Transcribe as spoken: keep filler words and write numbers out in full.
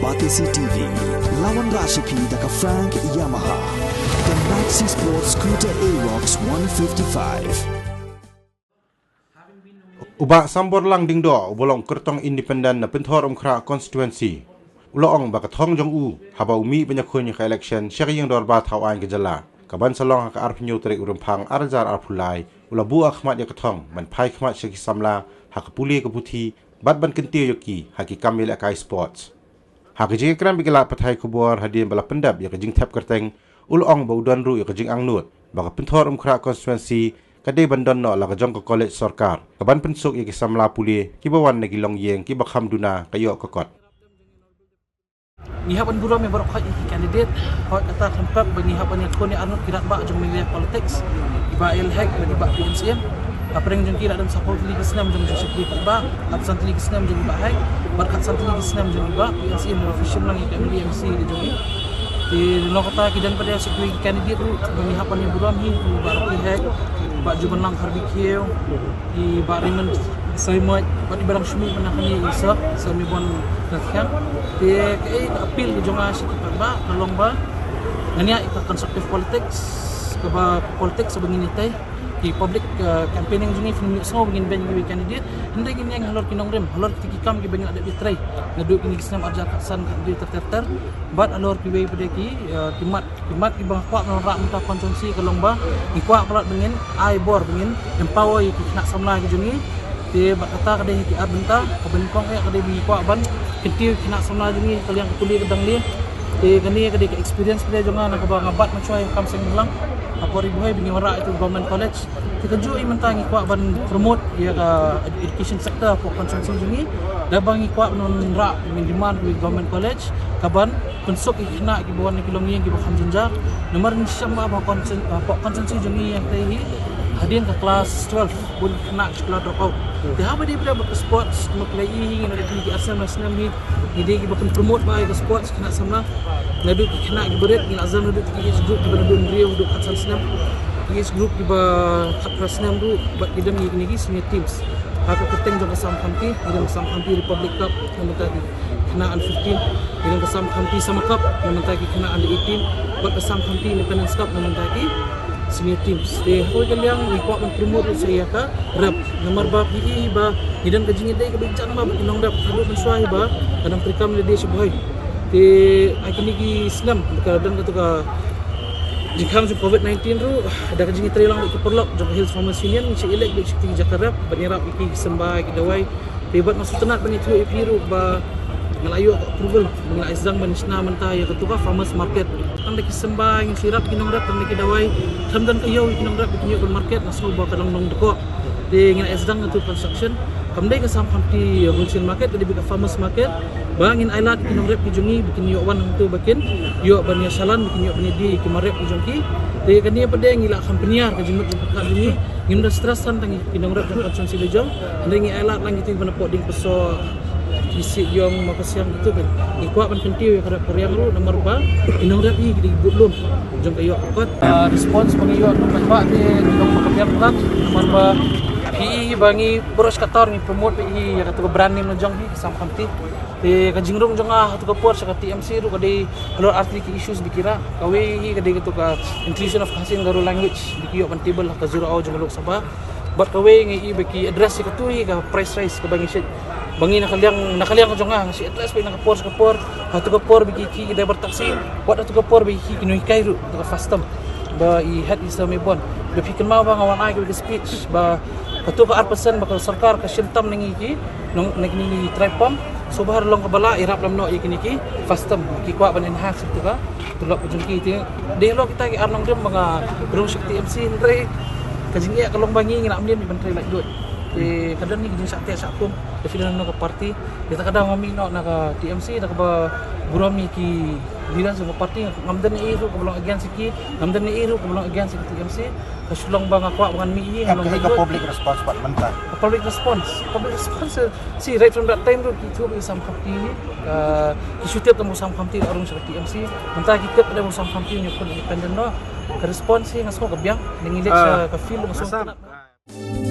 Batesi T V, lawan Rashipi da ka Frank Yamaha. The Maxi Sports Scooter Aerox one fifty-five. U Bah Samborlang Dingdoh, uba long kyrtong independent na Pynthor Umkhrah constituency, u la ong ba ka thong jong u haba u mih ban ïakhun ïa ka election sha ka ïing dorbar thaw aiñ ka jylla, kaban sa long ha ka arphew tarik u Rymphang ar hajar arphew lai, u la buh ha khmat ïa ka thong ban phai khmat sha ki samla ha ka pule ka puthi bad ban kyntiew ïa ki ha ki kam ïalehkai sports. Ha ka jingïakren bad ki lad pathai khubor hadien ba la pyndep ïa ka jingthep kyrteng, u la ong ba u don ruh ïa ka jingangnud ba ka Pynthor Umkhrah constituency ka dei ban don noh la ka jong ka college sorkar kaban pynsuk ïa ki samla pule kiba wan na ki longïing kiba kham duna ka ïoh ka kot. Ngi hap ban burom ïa baroh khoit ki candidate, hooid kata khlem pep ba ngi hap ban ïakhun ïa arngut ki rangbah jong mynta politics, i Bah A L Hek bad i Bah P N C M. Hapdeng jong ki la don saphew tylli ki snem jong Joseph Lee Bah, khatsan tylli ki snem jong i Bah Hek, bad khatsan tylli ki snem jong i Bah P N C M, official lang i ka M L A M C ka jong i. Te lyngba kata ki don pat de sa kiwei ki candidate ruh ba ngi hap ban ïa burom hi, i Bah Rocky Hek, Bah Jubanlang Kharbikiew, i Bah Raymond Saimoj, bad i Bah Rangshmi, bad na kane i Sir, Sir Mibon Nathiang. Te kaei ka appeal ka jong nga sha ki paidbah ka long ba ngan ïa ïa ka constructive politics, kaba politics ba ngin ïa tei ki public, uh, campaigning jong ngi, phin ïohsngew ba ngin beiñ kiwei ki candidate. Hynrei ngin ïeng halor ki nongrim, halor kita ki kam kiba ngi la dep ïa trei naduh kine ki snem ar hajar khatsan khathynriew ter ter ter. Bad halor kiwei pat de ki, uh, ki mat, ki mat kiba nga kwah ban rah mynta constituency ka long ba ngi kwah palat ba ngin ai bor, ba ngin empower ïa ki khynnah samla ki jong ngi. Te bad kata ka dei ha ki ar bynta, kaba nyngkong eh ka dei ba ngi kwah ban kyntiew ïa ki khynnah samla jong ngi ha ka liang ka pule ka dang lieh. Te kane ka dei ka experience pat de jong nga na kaba nga bat mynshuwa ïa ka kam seng bhalang ha ka ri Bhoi ba ngi wanrah ïa ka government college. Te kajuh hi mynta ngi kwah ban promote ïa ka education sector hapoh constituency jong ngi. Da ba ngi kwah ban wanrah, ngi demand ïa ka government college kaban pynsuk ïa ki khynnah kiba wan na ki longïing kiba kham jynjar. Namar ngi shem ba hapoh constituen-, hapoh constituency jong ngi ïa kata hi hadien ka class twelve bun ki khynnah shu la drop out. Te haba dei pat de bad ka sports, kumba phi la ïohi hi, ngi la dei ki ar snem lai snem hi, ngi dei kiba pynpromote bha ïa ka sports khynnah samla. Naduh ki khynnah kiba rit, ngi la sdang naduh ki age group kiba naduh hynriew haduh khatsan snem, ki age group kiba khatphra snem ruh, bad ki don ngi kine ki senior teams. Ha ka kyrteng jong ka Sam Khamti, ngi don ka Sam Khamti Republic Cup na bynta ki khynnah under fifteen, ngi don ka Sam Khamti Summer Cup na bynta ki khynnah under eighteen, bad ka Sam Khamti Independence Cup na bynta ki senior teams. Te ha kawei ka liang ngi kwah ban promote ruh sa ïa ka rep. Namar ba phi i ba ngi don ka jingïadei kaba ïeit jang bha bad ki nongrep, haduh mynshuwa hi ba ka dang treikam lade sha Bhoi. Te ha kine ki snem ka don kato ka jingkhang jong covid nineteen ruh, da ka jingïatreilang bad ki paralok jong ka Hills Farmers Union, ngi shah ïaleit bad sha kito ki jaka rep ban ïarap ïa ki, ki symbai, ki dawai. Te bad nga sngewtynnat ban ïathuh ïa phi ruh ba nga la ïoh ka approval, ba ngi la ïa sdang ban shna mynta ïa kato ka farmers market. Tang da ki symbai ngin sa ïarap ki nongrep, tang da ki dawai, khlem don ka ïew ïa ki nongrep ba kin ïoh ban market, nga sngew ba ka dang long dkoh. Te ngi la ïa sdang kato ka construction. Kam dei ka Sam Khamti wholesale market, ka dei beit ka farmers market. Ba ngin ailad ïa ki nongrep ki jong ngi ba kin ïoh wan hangto ba kin ïoh ban ïa shalan, ba kin ïoh ban ïa die ïa ki marep ki jong ki. Te kane pat de ngi la kham pynïar ka jingmut jingpyrkhat jong ngi. Ngim da stress tang ïa ki nongrep jong ka constituency la jong. Hynrei ngi ailad lang kito kiba na pdeng Pyrshah, Khasi Jaiñtia, Mawkasiang kito, ngi kwah ban kyntiew ïa ka rep ka riang ruh namar ba ki nongrep hi ki dei ki budlum jong ka ïoh ka kot. Ah, response ba ngi ïoh na ka paidbah te ngi long ba ka biang palat namar ba phi i ba ngi baroh shi katta ngi promote hi ïa kato ka brand name la jong hi, Sam Khamti. Te ka jingrung jong nga ha kato ka por sha ka T M C ruh ka dei halor artylli ki issues ba ki rah. Kawei hi ka dei kato ka inclusion of Khasi and Garo language ba ki ïoh ban table ha ka zero hour jong ka Lok Sabha. Bad kawei ngi i ba ki address ïa kato hi ka price rise kaba ngi shait. Ba ngi na ka liang, na ka liang ka jong nga, nga shait address beit na ka por sha ka por. Ha kato ka por ba ki, ki, ki driver taxi, wat ha kato ka por ba ki, ki nonghikai ruh, kato ka FASTOM. Ba i head i Sir Mebon. Ba phi kynmaw ba nga wan ai ka speech ba kato ka ar percent ba ka sorkar ka shim tam na ngi ki nong, na ngi ki tribe pump. So ba ha long kaba lah ïarap lem noh ïa kine ki FASTOM, ki kwah ban enhance kato ka tulop ka jong ki. Te dei halor kita ki ar nongrim ba nga rung sha ka T M C, hynrei ka jingeh ka long ba ngi ngi la mlien ban trei laitluid. Te ka don hi ka jingshah teh shah kum da phi don na ka party. Te ta ka daw nga mih noh na ka T M C da kaba burom ïa ki leaders jong ka party, ngam don ei ruh kaba long against ïa ki, ngam don ei ruh kaba long against ïa ka T M C. Ka shu long ba nga kwah ba ngan mih hi, nga long ka public response pat mynta. Ka public response, public response, eh, si right from that time ruh ki thuh ba i Sam Khamti hi, eh, ki shu tip tang ba u Sam Khamti da rung sha ka T M C. Mynta ki tip da ba u Sam Khamti un ïakhun independent noh. Ka response hi nga sngew ka biang, da ngi leit sha ka field nga sngew ka